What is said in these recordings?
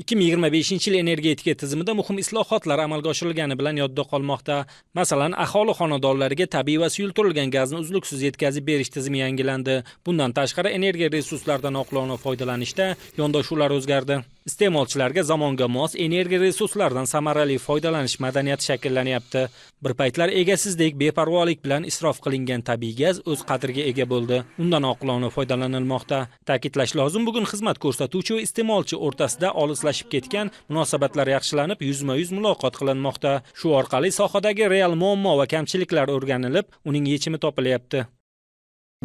2025 yil energetika tizimida muhim islohotlar amalga oshirilgani bilan yodda qolmoqda. Masalan, aholi xonadonlariga tabiiy va suyultirilgan gazni uzluksiz yetkazib berish tizimi yangilandi. Bundan tashqari, energiya resurslaridan oqilona foydalanishda yondashuvlar o'zgardi. Iste'molchilarga zamonga mos energiya resurslaridan samarali foydalanish madaniyati shakllanyapti. Bir paytlar egasizdek beparvolik bilan isrof qilingan tabiiy gaz o'z qadriga ega bo'ldi. Undan oqilona foydalanilmoqda. Ta'kidlash lozim, bugun xizmat ko'rsatuvchi va iste'molchi o'rtasida olislashib ketgan munosabatlar yaxshilanib, yuzma-yuz muloqot qilinmoqda. Shu orqali sohadagi real muammo va kamchiliklar o'rganilib, uning yechimi topilyapti.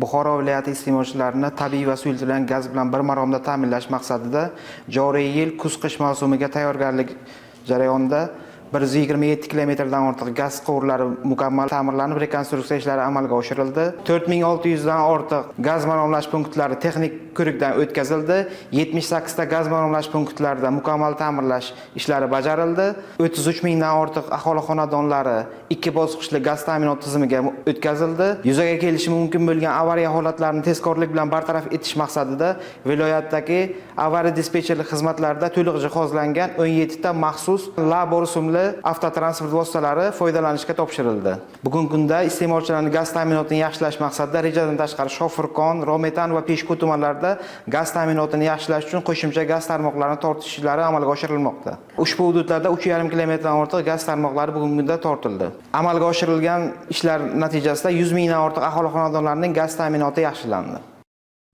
Buxoro viloyati iste'molchilarini tabiiy va suyultirilgan gaz bilan bir maromda ta'minlash maqsadida joriy yil kuz-qish mavsumiga tayyorgarlik jarayonida 127 kilometrdan ortiq gaz quvurlari mukammal ta'mirlanib, rekonstruksiya ishlari amalga oshirildi. 4600 dan ortiq gaz maromlash punktlari texnik ko'rikdan o'tkazildi. 78 ta gaz maromlash punktlarida mukammal ta'mirlash ishlari bajarildi. 33 mingdan ortiq aholi xonadonlari ikki bosqichli gaz ta'minoti tizimiga o'tkazildi. Yuzaga kelishi mumkin bo'lgan avariya holatlarini tezkorlik bilan bartaraf etish maqsadida viloyatdagi avariya dispetcherlik xizmatlarida to'liq jihozlangan 17 ta maxsus Labo rusumli avtotransport vositalari foydalanishga topshirildi. Bugungi kunda iste'molchilarning gaz ta'minotini yaxshilash maqsadida rejadan tashqari Shofirkon, Rometan va Peshku tumanlarida gaz ta'minotini yaxshilash uchun qo'shimcha gaz tarmoqlarini tortish ishlari amalga oshirilmoqda. Ushbu hududlarda 3,5 kilometrdan ortiq gaz tarmoqlari bugungi kunda tortildi. Amalga oshirilgan ishlar natijasida 100 mingdan ortiq aholi xonadonlarining gaz ta'minoti yaxshilandi.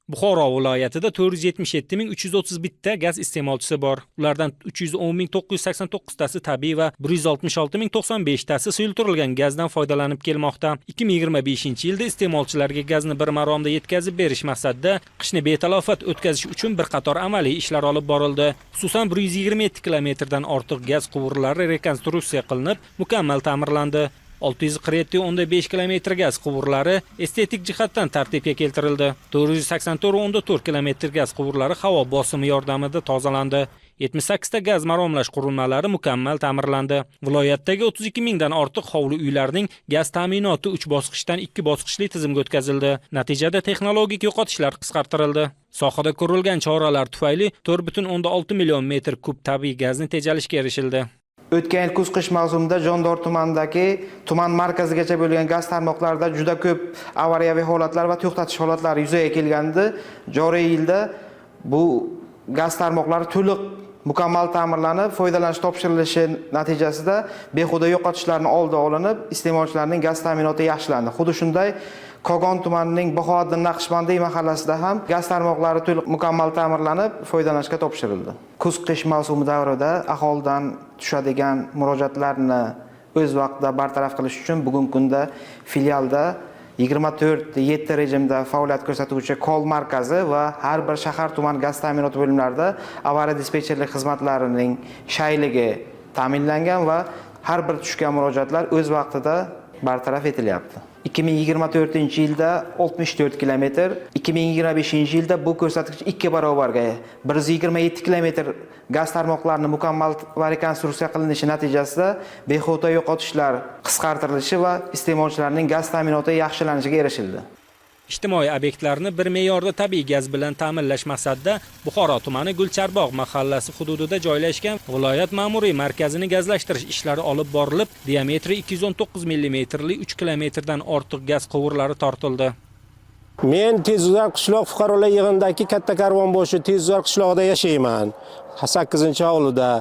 Buxoro viloyatida 477 331 ta gaz iste'molchisi bor. Ulardan 310 989 tasi tabiiy va 166 095 tasi suyultirilgan gazdan foydalanib kelmoqda. 2025 yilda iste'molchilarga gazni bir maromda yetkazib berish maqsadida qishni betalofat o'tkazish uchun bir qator amaliy ishlar olib borildi. Xususan, 127 kilometrdan ortiq gaz quvurlari rekonstruksiya qilinib, mukammal ta'mirlandi. 647,5 kilometr gaz quvurlari estetik jihatdan tartibga keltirildi. 484,4 kilometr gaz quvurlari havo bosimi yordamida tozalandi. 78 ta gaz maromlash qurilmalari mukammal ta'mirlandi. Viloyatdagi 32 mingdan ortiq hovli uylarning gaz ta'minoti 3 bosqichdan 2 bosqichli tizimga o'tkazildi. Natijada texnologik yo'qotishlar qisqartirildi. Sohada ko'rilgan choralar tufayli 4,6 million metr kub tabiiy gazni tejalishga erishildi. O'tgan yil kuz-qish mavsumida Jondor tumanidagi tuman markazigacha bo'lgan gaz tarmoqlarida juda ko'p avariyaviy holatlar va to'xtatish holatlari yuzaga kelgandi. Joriy yilda bu gaz tarmoqlari to'liq mukammal ta'mirlanib, foydalanish topshirilishi natijasida behuda yo'qotishlarni oldi olinib, iste'molchilarning gaz ta'minoti yaxshilandi. Xuddi shunday Kogon tumanining Bahodir Naqshbandiy mahallasida ham gaz tarmoqlari to'liq mukammal ta'mirlanib, foydalanishga topshirildi. Kuz-qish mavsumi davrida aholidan tushadigan murojaatlarni o'z vaqtida bartaraf qilish uchun bugungi kunda filialda 24/7 rejimda faoliyat ko'rsatuvchi call markazi va har bir shahar, tuman gaz ta'minoti bo'limlarida avariya dispetcherlik xizmatlarining shayligi ta'minlangan va har bir tushgan murojaatlar o'z vaqtida bartaraf etilyapti. 2024 yilda 64 kilometr, 2025 yilda bu ko'rsatkich 2 barobarga, 127 kilometr gaz tarmoqlarini mukammal va rekonstruksiya qilinishi natijasida behuda yo'qotishlar qisqartirilishi va iste'molchilarning gaz ta'minoti yaxshilanishiga erishildi. Ijtimoiy obyektlarni bir me'yorda tabiiy gaz bilan ta'minlash maqsadida Buxoro tumani Gulcharbog' mahallasi hududida joylashgan viloyat ma'muriy markazini gazlashtirish ishlari olib borilib, diametri 219 millimetrli 3 kilometrdan ortiq gaz quvurlari tortildi. Men Tezguzar qishloq fuqarolar yig'inidagi Katta Karvonboshi Tezguzar qishlog'ida yashayman. 8-hovlida.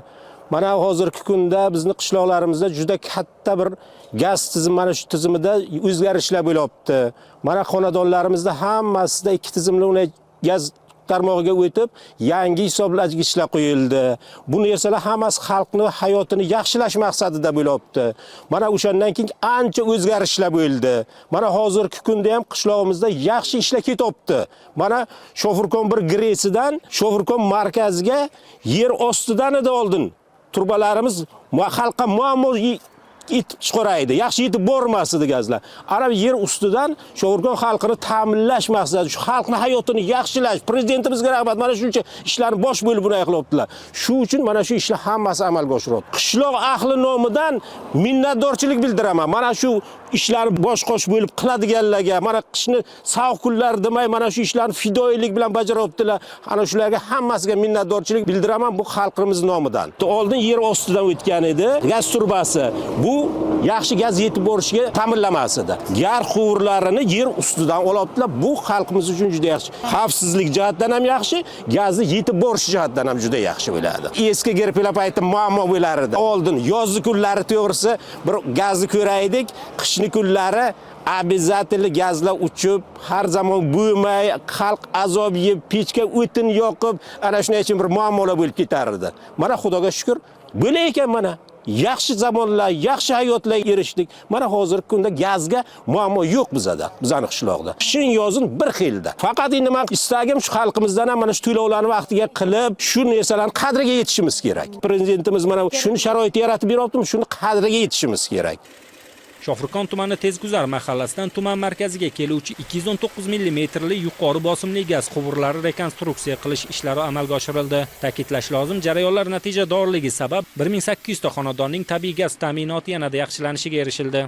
Mana hozirgi kunda bizni qishloqlarimizda juda katta bir gaz tizimi, mana shu tizimida o'zgarishlar bo'lyapti. Mana xonadonlarimizda hammasida ikki tizimli unay gaz tarmog'iga o'tib, yangi hisoblagichlar qo'yildi. Bu narsalar hammasi xalqni hayotini yaxshilash maqsadida bo'lyapti. Mana o'shandan keyin ancha o'zgarishlar bo'ldi. Mana hozirgi kunda ham qishlog'imizda yaxshi ishlar ketyapti. Mana Shofirkon bir GRESidan Shofirkon markaziga yer ostidan edi oldin. Turbalarimiz xalqqa muammo yetib chiqaraydi. Yaxshi yetib bormas edi gazlar. Ana yer ustidan Shofirkon xalqini ta'minlash maqsadi, shu xalqni hayotini yaxshilash. Prezidentimizga rahmat, mana shuncha ishlarni bosh bo'lib bunday qilyaptilar. Shu uchun mana shu ishlar hammasi amalga oshiryapti. Qishloq ahli nomidan minnatdorchilik bildiraman. Mana shu ishlarni bosh qosh bo'lib qiladiganlarga, mana qishni sovuq kunlar demay mana shu ishlarni fidoyilik bilan bajaryaptilar. Ana shularga hammasiga minnatdorchilik bildiraman bu xalqimiz nomidan. Oldin yer ostidan o'tgan edi gaz turbasi. Bu yaxshi gaz yetib borishiga ta'minlamas edi. Gaz quvurlarini yer ustidan olyaptilar. Bu xalqimiz uchun juda yaxshi. Xavfsizlik jihatdan ham yaxshi, gazni yetib borish jihatdan ham juda yaxshi bo'ladi. Eski girpila payti muammo bo'lar edi. Oldin yozgi kunlari to'g'risi bir gazni ko'raydik, qishni kunlari обязательно gazlar uchib, har zamon bo'lmay, xalq azob yeb, pechka o'tin yoqib, ana shunday uchun bir muammolar bo'lib ketar edi. Mana Xudoga shukr, bo'la ekan mana. Yaxshi zamonlar, yaxshi hayotlarga erishdik. Mana hozirgi kunda gazga muammo yo'q bizada, bizani qishloqda. Qishin yozin bir xilda. Faqat endi men istagim shu xalqimizdan ham mana shu to'lovlarni vaqtiga qilib, shu narsalarni qadriga yetishimiz kerak. Prezidentimiz mana shuni sharoit yaratib beryaptimi, shuni qadriga yetishimiz kerak. Shofirkon tumani Tezguzar mahallasidan tuman markaziga keluvchi 219 millimetrli yuqori bosimli gaz quvurlari rekonstruksiya qilish ishlari amalga oshirildi. Ta'kidlash lozim, jarayonlar natijadorligi sabab 1800 ta xonadonning tabiiy gaz ta'minoti yanada yaxshilanishiga erishildi.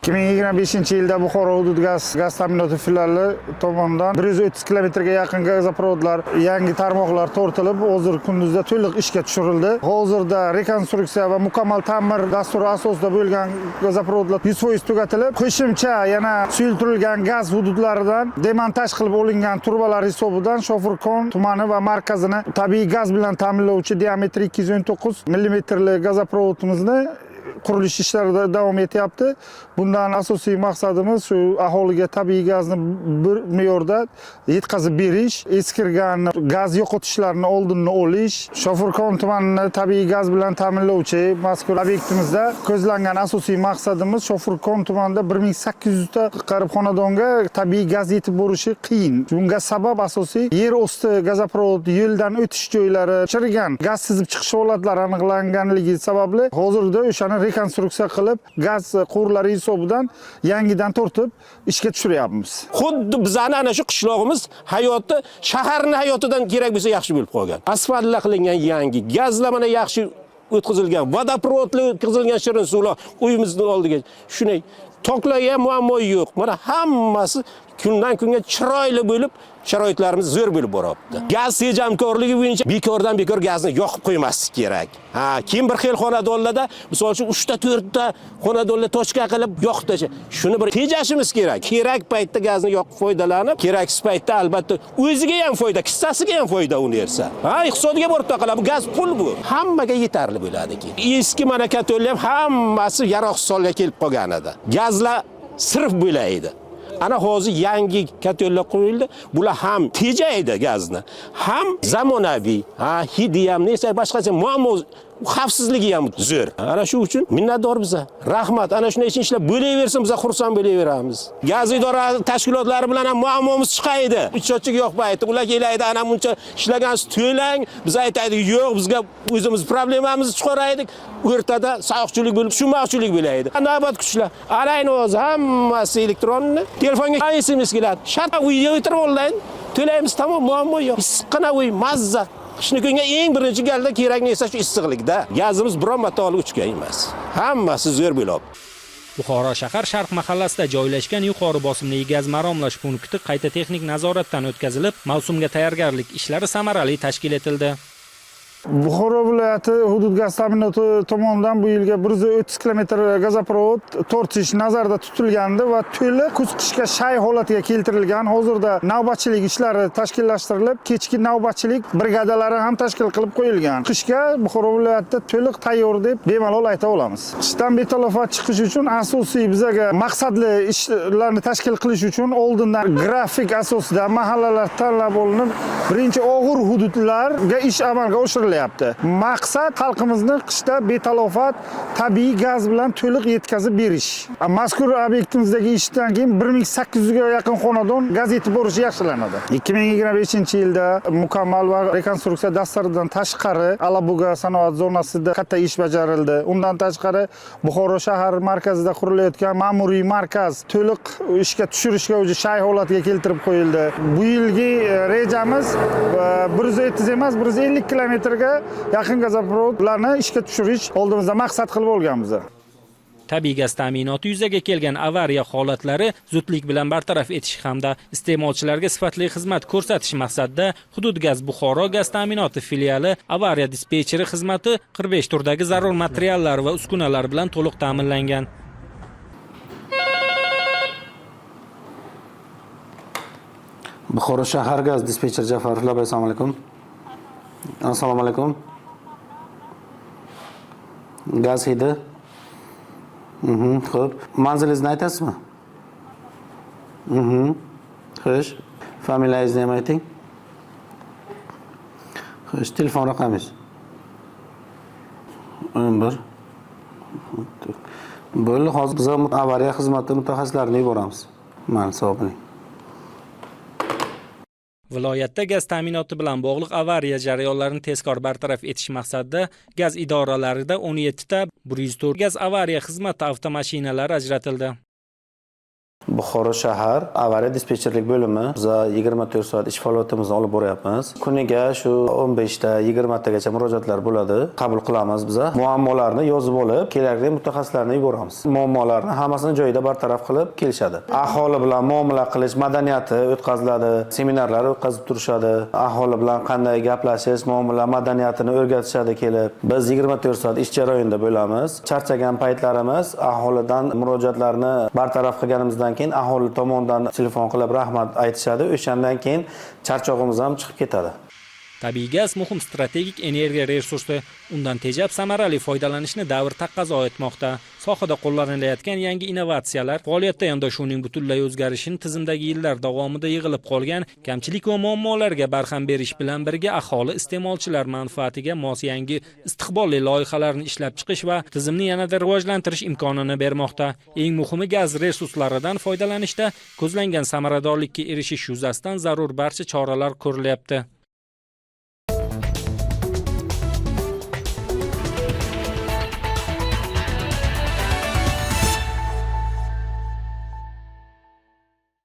2025 yilda Buxoro hudud gaz ta'minoti filiali tomonidan 130 kilometrga yaqin gazoprovodlar, yangi tarmoqlar tortilib, hozir kunduzda to'liq ishga tushirildi. Hozirda rekonstruksiya va mukammal ta'mir dasturi asosida bo'lgan gazoprovodlar 100% tugatilib, qo'shimcha yana suyultirilgan gaz hududlaridan demontaj qilib olingan trubalar hisobidan Shofirkon tumani va markazini tabiiy gaz bilan ta'minlovchi diametri 219 millimetrli gazoprovodimizni qurilish ishlari davom etyapti. Bundan asosiy maqsadimiz shu aholiga tabiiy gazni bir me'yorda yetkazib berish, eskirgan gaz yo'qotishlarini oldini olish. Shofirkon tumanini tabiiy gaz bilan ta'minlovchi mazkur obyektimizda ko'zlangan asosiy maqsadimiz Shofirkon tumanida 1800 ta qarib xonadonga tabiiy gaz yetib borishi qiyin. Bunga sabab asosiy yer osti gazoprovod yo'ldan o'tish joylari chirigan gaz sizib chiqish holatlari aniqlanganligi sababli hozirda o'shani rekonstruksiya qilib, gaz quvurlari hisobidan yangidan tortib ishga tushiryapmiz. Xuddi bizani ana shu qishlog'imiz hayoti shaharning hayotidan kerak bo'lsa yaxshi bo'lib qolgan. Asfaltlar qilingan yangi, gazlar mana yaxshi o'tkazilgan, vodoprovodlar o'tkazilgan, shirin suvlar uyimizning oldiga. Shunday toklarga ham muammo yo'q. Mana hammasi kundan kunga chiroyli bo'lib, sharoitlarimiz zo'r bo'lib boryapti. Gaz tejamkorligi bo'yicha bekordan bekor gazni yoqib qo'ymaslik kerak. Ha, keyin bir xil xonadonlarda, misol uchun 3 ta 4 ta xonadonlar tochka qilib yoqib tashlashadi. Shuni bir tejashimiz kerak. Kerak paytda gazni yoqib foydalanib, keraksiz paytda albatta o'ziga ham foyda, kissasiga ham foyda u narsa. Ha, iqtisodiga borib taqaladi. Bu gaz pul bu. Hammaga yetarli bo'ladi keyin. Eski mana kotellar ham hammasi yaroqsiz holga kelib qolgan edi. Gazlar sirf bo'laydi. Ana hozir yangi kotellar qo'yildi. Bular ham tejaydi gazni, ham zamonaviy, ha, hidi ham, neyse boshqasi muammo, xavfsizligi ham zo'r. Ana shu uchun minnatdor biza. Rahmat. Ana shunday ishlar bo'laversin, biza xursand bo'laveramiz. Gaz idora tashkilotlari bilan ham muammomiz chiqaydi. Счётчик yo'q payti ular kelaydi, ana buncha ishlagansiz to'lang. Biz aytaydik, yo'q, bizga o'zimiz problemamizni chiqaraydik. O'rtada sovuqchilik bo'lib, tushunmovchilik bo'laydi. Navbat kutishlar. Ana endi hozir hammasi elektronli. Telefonga SMS keladi. Shart uyga o'tirib onlayn to'laymiz, tamom, muammo yo'q. Issiqqina uy, mazza. Qishni kunga eng birinchi galda kerak narsa shu issiqlikda. Gazimiz biron marta olib uchgan emas. Hammasi zo'r bo'lyapti. Buxoro shahar Sharq mahallasida joylashgan yuqori bosimli gaz maromlash punkti qayta texnik nazoratdan o'tkazilib, mavsumga tayyorgarlik ishlari samarali tashkil etildi. Buxoro viloyati hudud gaz ta'minoti tomonidan bu yilga 130 kilometr gazoprovod tortish nazarda tutilgandi va to'liq kuz qishga shay holatiga keltirilgan. Hozirda navbatchilik ishlari tashkillashtirilib, kechki navbatchilik brigadalari ham tashkil qilib qo'yilgan. Qishga Buxoro viloyatida to'liq tayyor deb bemalol ayta olamiz. Qishdan betalofat chiqish uchun asosiy bizaga maqsadli ishlarni tashkil qilish uchun oldindan grafik asosida mahallalar tanlab olinib, birinchi og'ir hududlarga ish amalga oshirilyapti. Maqsad xalqimizni qishda betalofat tabiiy gaz bilan to'liq yetkazib berish. Mazkur obyektimizdagi ishdan keyin 1800 ga yaqin xonadon gaz yetib borishi yaxshilanadi. 2025 yilda mukammal va rekonstruksiya dasturidan tashqari Alabuga sanoat zonasida katta ish bajarildi. Undan tashqari Buxoro shahar markazida qurilayotgan ma'muriy markaz to'liq ishga tushirishga уже shay holatiga keltirib qo'yildi. Bu yilgi rejamiz 130 emas, 150 kilometrga yaqin gazoprovodlarni ishga tushirish oldimizda maqsad qilib olganmiz. Tabiiy gaz ta'minoti yuzaga kelgan avariya holatlari zudlik bilan bartaraf etish hamda iste'molchilarga sifatli xizmat ko'rsatish maqsadida Hududgaz Buxoro gaz ta'minoti filiali avariya dispetcheri xizmati 45 turdagi zarur materiallar va uskunalar bilan to'liq ta'minlangan. Buxoro shahar gaz dispetcher Jafarov labay, assalomu alaykum. Assalomu alaykum. Gaz hidi. Xo'p. Manzilingizni aytasizmi? Xo'sh. Familiyangizni ham ayting. Xo'sh, telefon raqamingiz. 11. Bo'ldi, hozir biz avariya xizmati mutaxassislarini yuboramiz. Mayli, sog' bo'ling. Viloyatda gaz ta'minoti bilan bog'liq avariya jarayonlarini tezkor bartaraf etish maqsadida gaz idoralarida 17 ta 104 gaz avariya xizmati avtomashinalari ajratildi. Buxoro shahar avariya dispetcherlik bo'limi biza 24 soat ish faoliyatimizni olib boryapmiz. Kuniga shu 15 ta 20 tagacha murojaatlar bo'ladi. Qabul qilamiz biza. Muammolarni yozib olib, kerakli mutaxassislarni yuboramiz. Muammolarni hammasini joyida bartaraf qilib kelishadi. Aholi bilan muomala qilish madaniyati o'tkaziladi, seminarlar o'tkazib turishadi. Aholi bilan qanday gaplashish, muomala madaniyatini o'rgatishadi kelib. Biz 24 soat ish jarayonida bo'lamiz. Charchagan paytlarimiz aholidan murojaatlarni bartaraf qilganimizdan keyin aholi tomonidan telefon qilib rahmat aytishadi. O'shandan keyin charchog'imiz ham chiqib ketadi. Tabiiy gaz muhim strategik energiya resursi. Undan tejab samarali foydalanishni davr taqozo etmoqda. Sohada qo'llanilayotgan yangi innovatsiyalar faoliyatda yondashuvning butunlay o'zgarishini tizimdagi yillar davomida yig'ilib qolgan kamchilik va muammolarga barham berish bilan birga aholi iste'molchilar manfaatiga mos yangi istiqbolli loyihalarni ishlab chiqish va tizimni yanada rivojlantirish imkonini bermoqda. Eng muhimi, gaz resurslaridan foydalanishda ko'zlangan samaradorlikka erishish yuzasidan zarur barcha choralar ko'rilyapti.